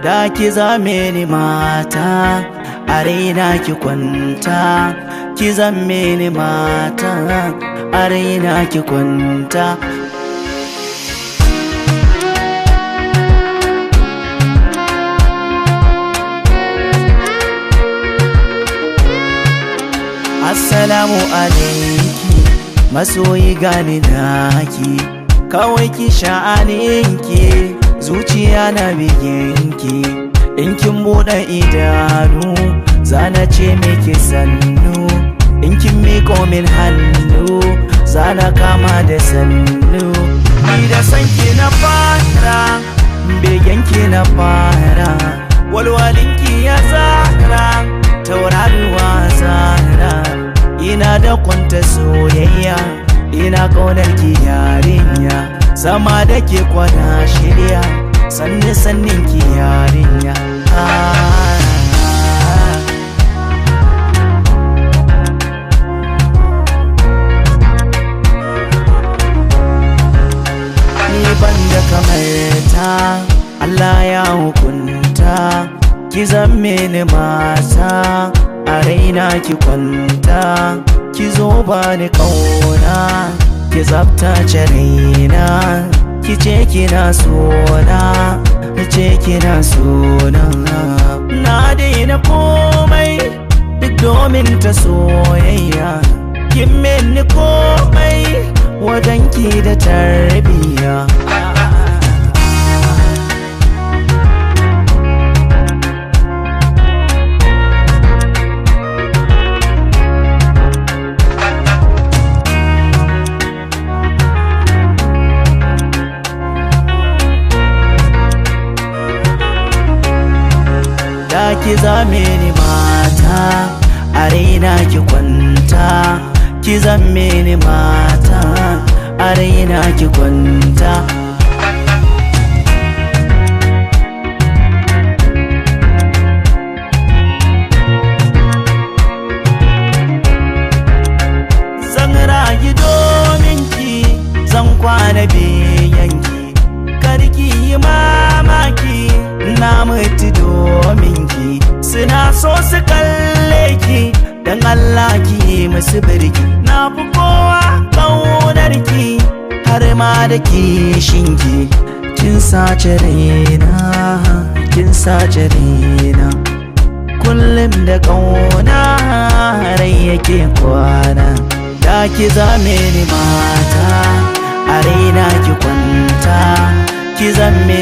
Da ki zame ni mata, a raina ki kwanta. Ki zame ni mata, a raina ki kwanta. Assalamu alaiki, masoyi gani naki, kawai ki sha'aninki, zuciya na biginki. In kin buɗe idanu, zana ce miki sannu. In kin miƙo min hannu, zana kama da sannu. Ni da sanki na fara, begenki na fara, walwalinki ya zara, tauraruwa zara. Ina da kwanta soyayya, ina ƙaunar ki yarinya, sama da ke kwana shirya, sanni sannin ki yarinya. Ni ban da kamar ta, Allah ya hukunta, ki zamme ni mata, a raina ki kwanta. Ki zo bani kauna, ki tsaftace raina, ki ce kina sona, ki ce kina sona. Na daina komai duk domin ta soyayya, kin mini komai wajen ki da tarbiya. Da ki zame ni mata, a raina ki kwanta. Ki zame ni mata, a raina ki kwanta. Zan rayu domin ki, zan kwana biyanki, kar ki yi mamaki, na mutu domin ki. Suna so su kalle ki, dan Allah ki yi musu birki. Na fi kowa ƙaunar ki, har ma da kishin ki. Kin sace raina, kin sace raina, kullum da ƙauna rai yake kwana. Da ki zame ni mata, a raina ki kwanta. Ki zame